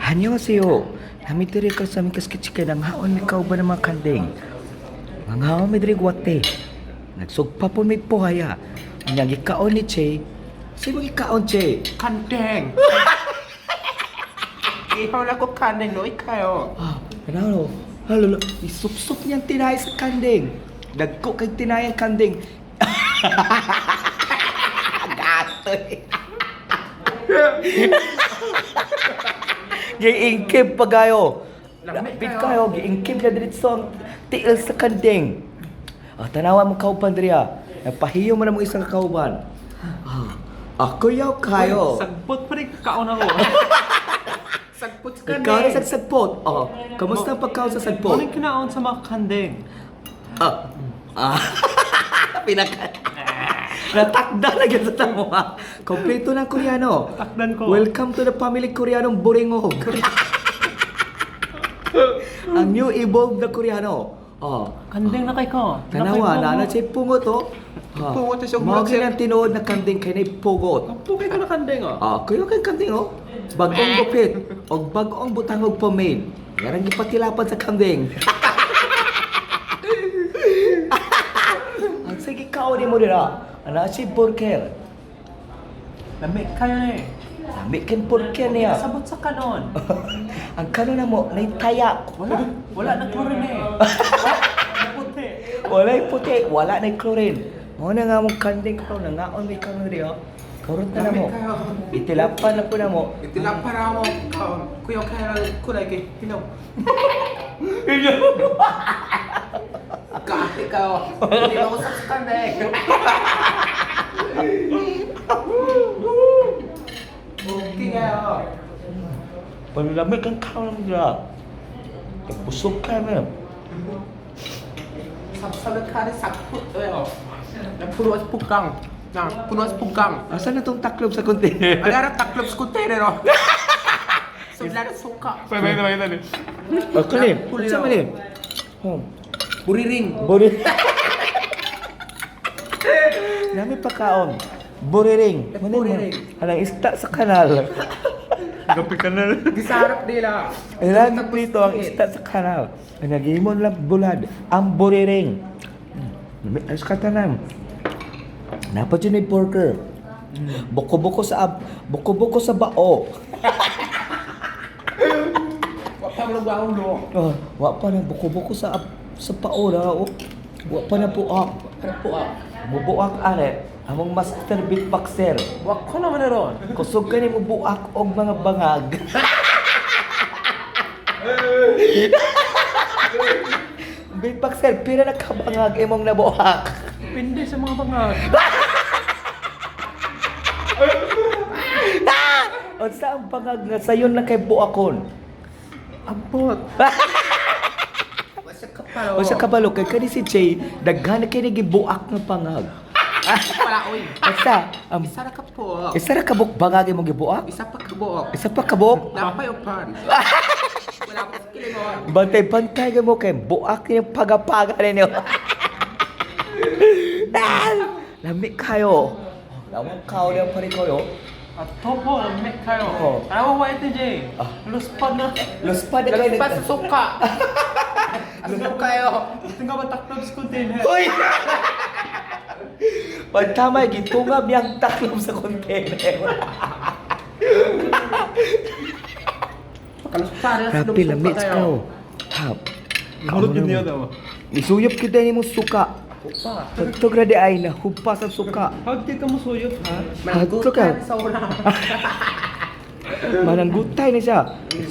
Annyeonghaseyo. Nami diri ka sa aming kaskichiken ang haon mi kauban ng mga kanding. Ang haon mi diri guwate. Nagsugpa po mi pohaya. Ang gikaon ni Che. Sino gikaon, Che? Kandeng. Ihaw na ko kandeng no ikaw. Ah, ano? Halo, isupsup niyang tinay sa kanding. Dagko kay tinay ang kanding. Gatoy. Giingkib pa kayo. Lamig Lapit kayo. kayo, giingkib na diretso ang tiil sa kanding. Ah, tanawa mo kauban diriya. Napahiyo mo na mong isang kauban. Ah, ako yaw kayo. Sagbot pa rin kaon ako. Sagpot sa Ikaw na kandeng. sa sagpot. Oh, kamusta ang pagkaon sa sagpot? Ano yung kinaon sa mga kandeng? Ah. Ah. Pinaka. Natakda na gyud sa tamo ha. Kompleto ng Koreano. Takdan ko. Welcome to the family Koreanong Boringog. Ang new evolved na Koreano. Oh. Kandeng na kay ko. Tanawa na na siya pungot oh. Ah. Pungot siya, Mao sir. gyud ang tinuod na kanding kay nay pugot. Pugay ko na kandeng oh. Ah, kuyo kay kanding oh. Bagong gupit og bagong butang og pomade. Yarang gipatilapan sa kanding. Ang sige kaon nimo dira. Ana si burger. Lamig kayo na eh. Lami kin burger niya. Sabot sa kanon. Ang kanon na mo nay taya. Wala. Wala na chlorine eh. Wala. Puti. Walay puti, wala nay chlorine. Mao na nga mong kanding karon nangaon may karon diri oh. Karot na Lami mo. kayo. Itilapan na po na mo. Itilap para mo kaon. Kuya kaya kulay kay hilaw. Gati ka. Hindi ako sa kandeng. Okay kayo. Palamig ang kaon dira. Busog ka na. Sabsab ka rin sagpot. Puno sa pugang. Na, puno sa pugang. Asa na tong taklob sa container? Ada taklob sa container oh. So, laro suka. Pwede, pwede, pwede. Oh, kali. Unsa man ni? Oh, Buriring. buri. Nami pakaon. Buriring. Muna mo. Buriring. Halang isda sa kanal. Gabi ka na. Gisarap nila. Lagi dito ang isda sa kanal. Ang nagimon lang bulad. Ang buriring. Nami ayos ka tanan. Dapat yun ay burger. Buko-buko sa buko-buko sa bao. Wa pa mo ulo. Oh, wa pa na buko-buko sa sa pao na oh. Wa pa na puak. Para po ah. Mubuak are among master beatboxer. Wa ko naman na ron. Kusog ka ni mubuak og mga bangag. Beatboxer, pira na kabangag imong nabuak. Depende sa mga bangag. Unsa ang bangag nga sayon na kay buakon? Abot. Wasa ka pa. Unsa kabalo kay kani si Jay daghan na kay gibuak nga pangag. Wala oy. Basta ang Isa ra ka po. isa ra kabuk bangag imong gibuak? Isa pa ka buok. Isa pa kabuk? Napay upan. Wala ko sa kilingon. Bantay-bantay ka mo kay buak yung pagapaga ninyo. Ah! Lami kayo. Lawang kao niya pa rin kayo. At topo, lamig kayo. Oo. Tanawa wa ito, Jay. Ah. Luspad na. Luspad na kayo. Lagpas sa suka. Asa kayo. Ito nga ba taklob sa container? Uy! Pagtamay, gitungab niyang taklob sa container. Kaluspad na sa Rapi, suka lami kayo. kayo. Hap. Hulot yun niya daw. Isuyop kita ni mo suka. Tagtog ra di ay nahupas ang suka. Hagti ka mo suyop ha? Hagto ka. Mananggutay sa una. Mananggutay na siya.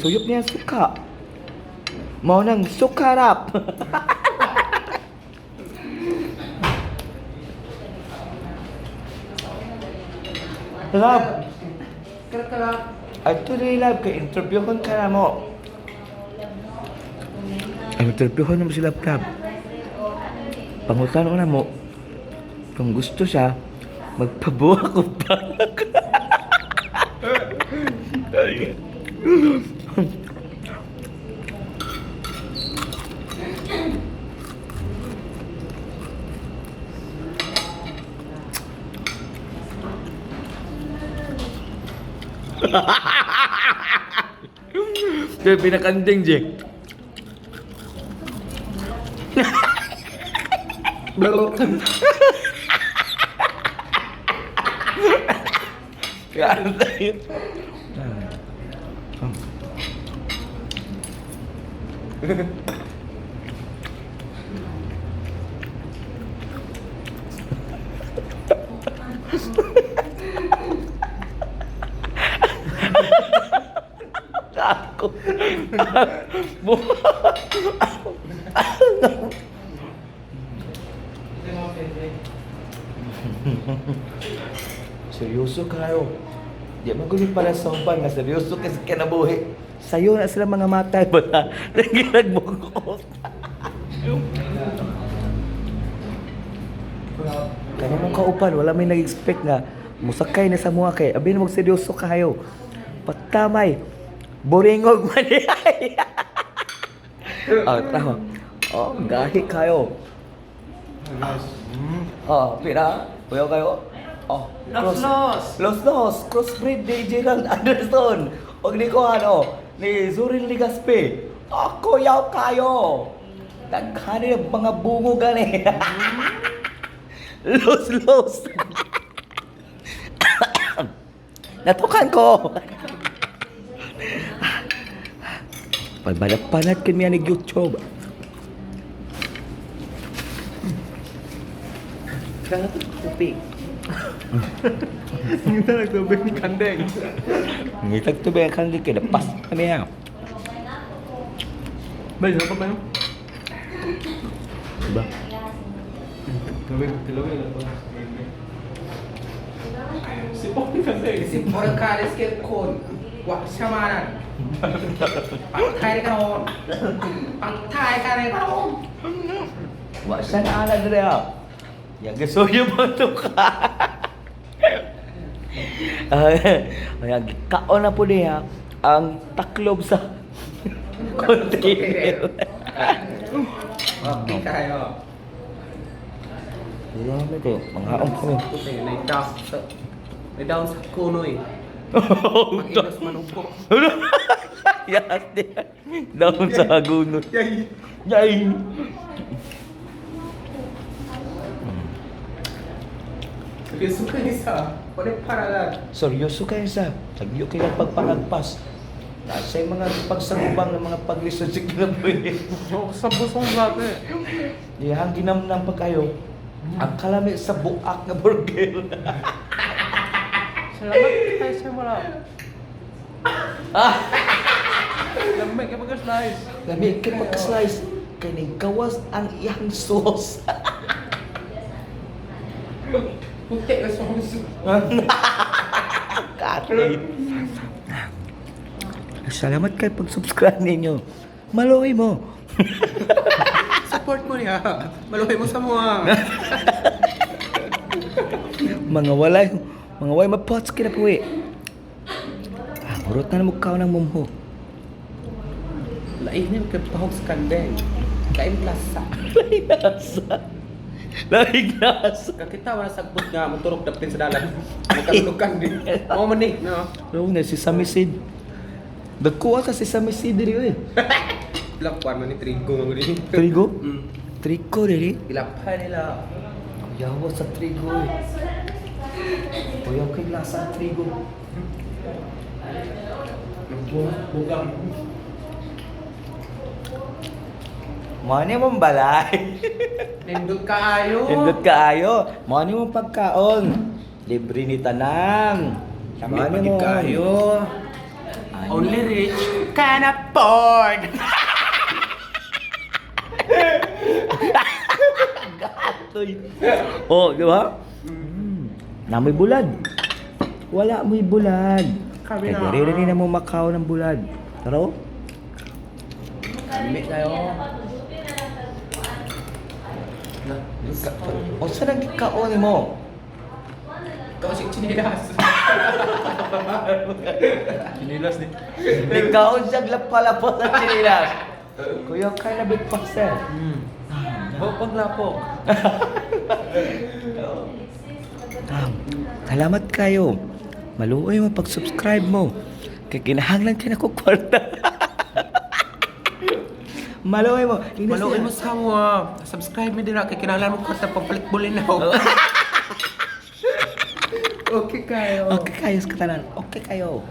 Suyop niya ang suka. Mao nang sukarap. Love, Kara-kara. actually love, kay interviewon ka na mo. Ay, interviewon mo si Love Love. Pangutan ko na mo, kung gusto siya, magpabuha ko pa. Kaya pinakanding, Jake. Kaya tayo. Ako. Seryoso kayo. Di man gud pala sa uban nga seryoso kasi kinabuhi. Sayo na sila mga matay ba na nagbuko. Kanya mong kaupan, wala may nag-expect nga musakay na sa mua kay. Abi na magseryoso kayo. Patamay. Boringog man ay. Ah, tama. Oh, gahi kayo. Oh, pira. Kuya kayo. Oh, Los los. Los Los, crossbreed ni Gerald Anderson. Og ni ko ano, ni Zuril Ligaspe. Ako yaw kayo. Daghani ang mga bungo gani. Los Los. Natukan ko. Pagbalap-palat kami ni YouTube. Kaya tubig. Ngita nagtubig ni kandeng. Ngitag tubig ang kanding kaya pas kami ha. Ba, pa ba yun? Diba? Tubig, tubig na to. Sipok ni kandeng. สิบคนคาเลสเกตคนวักชามานันปักไทยกันโอนปักไทยกันเลยกันโอน Wa siya na ala dre ha. Yang gisuyo mo to ka. Ay, kaon na po niya ang taklob sa container. โอเคอ่ะ Grabe ko, mga aong kami. ในดาวในดาวสักกูหน่อย Inos manubo. Yes, down sa aguno. Yay! Yay! Seryoso kayo sa wala para Seryoso kayo sa sagyo kayo ang pagpalagpas. Nasa yung mga pagsagubang ng mga paglisod sa kinabuhi. Sa busong dati. Iyang ginamnam pa kayo. Ang kalami sa buak nga burger. Salamat kayo sa wala. Ah! Lamig ka pagka-slice. Lami kay pagka-slice. Kaning gawas ang iyang sauce. Puti ka sa huso. Kate. Salamat kay pag-subscribe ninyo. Maluwi mo. Support mo niya. Maluhay mo sa mga. Mga walay, mga walay mapots kinapuwi. Ah, urot na mukha ng mumho. Lain niya magkapahog sa kandeng. Lain lasa. Laing nasa. Laing nasa. Kakita wala sagbot nga motorok dapin sa dalan. Magkalunog kandeng. Mao man ni, no. Oo na, si Samisid. Dagkuha sa si Samisid diri eh. Black one man ni trigo man gud. Trigo? Mm. Trigo diri. Ilapay nila. Yawa sa trigo eh. Kuyaw kay lasa ang trigo. Bugang. Mani mong balay. Nindot kaayo. Indot kaayo. Mani mong pagkaon. Libre ni tanang. Lami Mani pa gid mo. kaayo. Ano? Only rich can afford. Gatoy. Oh, di ba? Mm. Namoy bulad. Wala mo'y bulad. Kami Kaya na. diri rin na mo makaw ng bulad. Tara oh. Lami tayo. O saan ang gikaon mo? Ikaw si chinilas. Chinilas ni. Nagkaon siya glapalapos sa chinilas. Kuya, kaya na big pasel. Hopag lapok. Salamat kayo. Maluoy mo pag-subscribe mo. Kaya kinahanglan ka na ko kwarta. Maluoy mo. Ingna Maluoy siya. mo sa mo. Ah. Subscribe mi dira kay kinahanglan mo kwarta pampalit bulinaw. Okay kayo. Okay kayo sa katanan. Okay kayo.